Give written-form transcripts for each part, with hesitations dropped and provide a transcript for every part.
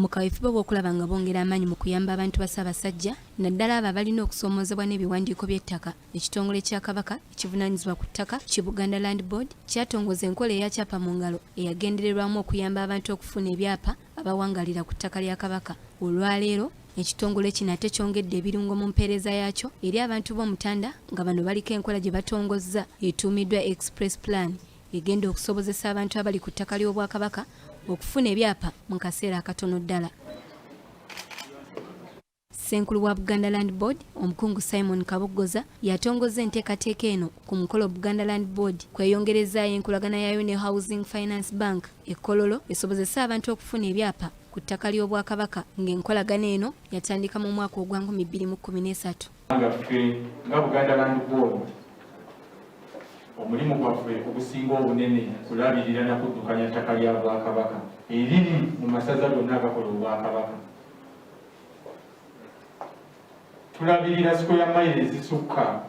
Mu kaweefube w'okulaba nga bongera amaanyi mu kuyamba abantu ba Ssaabasajja naddala abo abalina okusoomoozebwa n'ebiwandiiko by'ettaka, ekitongole kya Kabaka ekivunaanyizibwa ku ttaka ki Buganda Land Board kyatongoza enkola eya Kyapa mu ngalo eyagendererwamu okuyamba abantu okufuna ebyapa abawangaalira ku ttaka lya Kabaka. Olwaleero ekitongole kino ate kyongedde ebirungo mu mpeereza yaakyo eri abantu b'Omutanda nga bano baliko enkola gye batongozza etuumiddwa Express Plan egenda okusobozesa abantu abali ku ttaka ly'Obwakabaka okufuna ebyapa mu kaseera akatono ddala. Ssenkulu wa Buganda Land Board omukungu Simon Kaboggoza yatongozza enteekateeka eno ku mukolo Buganda Land Board kweyongerezaayo enkolagana yaayo ne Housing Finance Bank e Kololo esobozese abantu okufuna ebyapa ku ttaka ly'Obwakabaka ng'enkolagana eno yatandika mu mwaka ogwa 2013. Nga ffe nga Buganda Land Board omulimu gwaffe ogusinga obunene kulabirira na kuddukanya ttaka lya Bwakabaka eriri mu masaza gonna agakola Obwakabaka. Tulabirira square mile ezisukka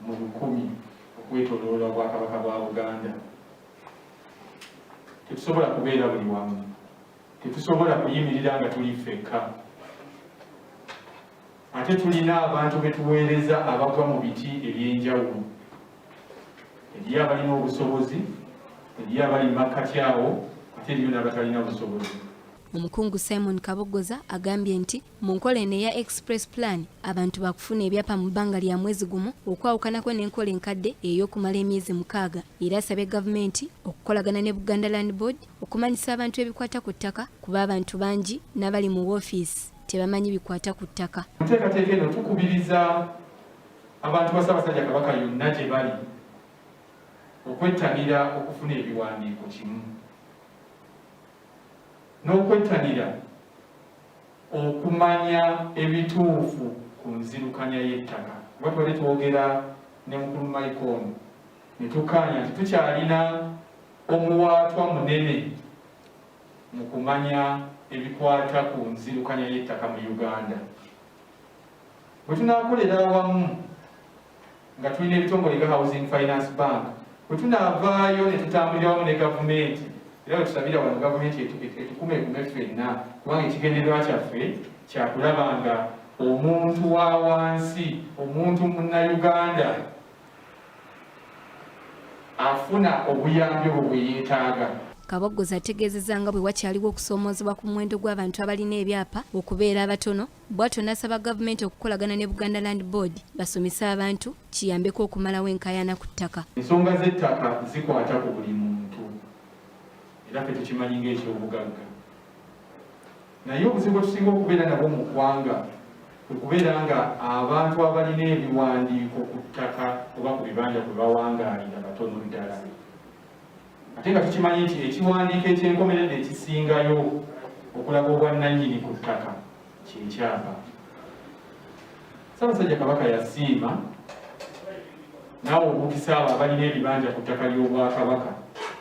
mu 1000 okwetoloola Obwakabaka bwa Buganda. Tetusobola kubeera buli wamu, tetusobola kuyimirira nga tuli ffekka, ate tulina abantu betuweereza abagwa mu biti eby'enjawulo. Eriyo abalina obusobozi, eriyo abali makkati awo, ate eriyo n'abatalina busobozi. Omukungu Simon Kaboggoza agambye nti mu nkola eno eya Express Plan abantu bakufuna ebyapa mu bbanga lya mwezi gumu okwawukanako n'enkola enkadde ey'okumala emyezi 6, era asabye gavumenti okukolagana ne Buganda Land Board okumanyisa abantu ebikwata ku ttaka kuba abantu bangi n'abali mu woofiisi tebamanyi bikwata ku ttaka. Mu nteekateeka eno tukubiriza abantu ba Ssaabasajja Kabaka yonna gye bali okwettanira okufuna ebiwandiiko kimu n'okwettanira okumanya ebituufu ku nzirukanya y'ettaka. Kuba tubadde twogera ne mukulu Mike ono ne tukkaanya nti tukyalina omuwaatwa munene mu kumanya ebikwata ku nzirukanya y'ettaka mu Uganda. Bwe tunaakolera awamu nga tulina ebitongole nga Housing Finance Bank, bwe tunaavaayo ne tutambulira wamu ne gavumenti, era bwe tusabira wano gavumenti etukumeekume ffenna, kubanga ekigendererwa kyaffe kyakulaba nga omuntu wa wansi, omuntu munnayuganda afuna obuyambi obwo bwe yeetaaga. Kaboggoza ategeezezza nga bwe wakyaliwo okusoomoozebwa ku muwendo gw'abantu abalina ebyapa okubeera abatono, bw'atyo n'asaba gavumenti okukolagana ne Buganda Land Board basomese abantu kiyambeko okumalawo enkaayana ku ttaka. Ensonga z'ettaka zikwata ku buli muntu era ffe tukimanyi ng'ekyobugagga, naye obuzibu bwe tusinga okubeera nabwo mu ggwanga kwe kubeera nga abantu abalina ebiwandiiko ku ttaka oba ku bibanja kwe bawangaalira batono ddala, ate nga tukimanyi nti ekiwandiiko eky'enkomeredde ekisingayo okulaga obwannannyini ku ttaka kyekyapa. Ssaabasajja Kabaka yasiima naawe omukisa abo abalina ebibanja ku ttaka ly'Obwakabaka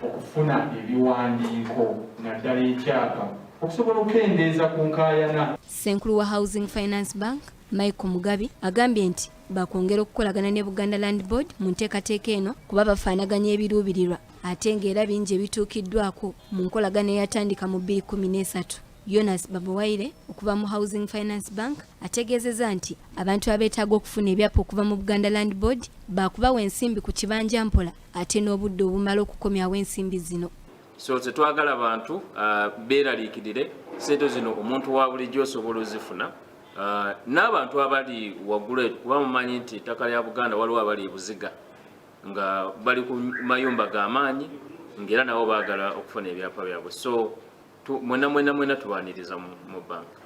okufuna ebiwandiiko naddala ekyapa okusobola okukendeeza ku nkaayana. Ssenkulu wa Housing Finance Bank Michael Mugabi agambye nti bakwongera okukolagana ne Buganda Land Board mu nteekateeka eno kuba bafaanaganya ebiruubirirwa ate ng'era bingi ebituukiddwako mu nkolagana eyatandika mu 2013. Jonas Babuwaire okuva mu Housing Finance Bank ategeezezza nti abantu abeetaaga okufuna ebyapa okuva mu Buganda Land Board baakubawa ensimbi ku kibanja mpola ate n'obudde obumala okukomyawo ensimbi zino. So tetwagala bantu beeraliikirire, sente zino omuntu wa bulijjo osobola ozifuna, n'abantu abali waggulu eyo, kuba mumanyi nti ettaka lya Buganda waliwo abali e Buziga nga bali ku mayumba g'amaanyi ng'era nabo baagala okufuna ebyapa byabwe, so mwena mwena mwena tubaniriza mu banka.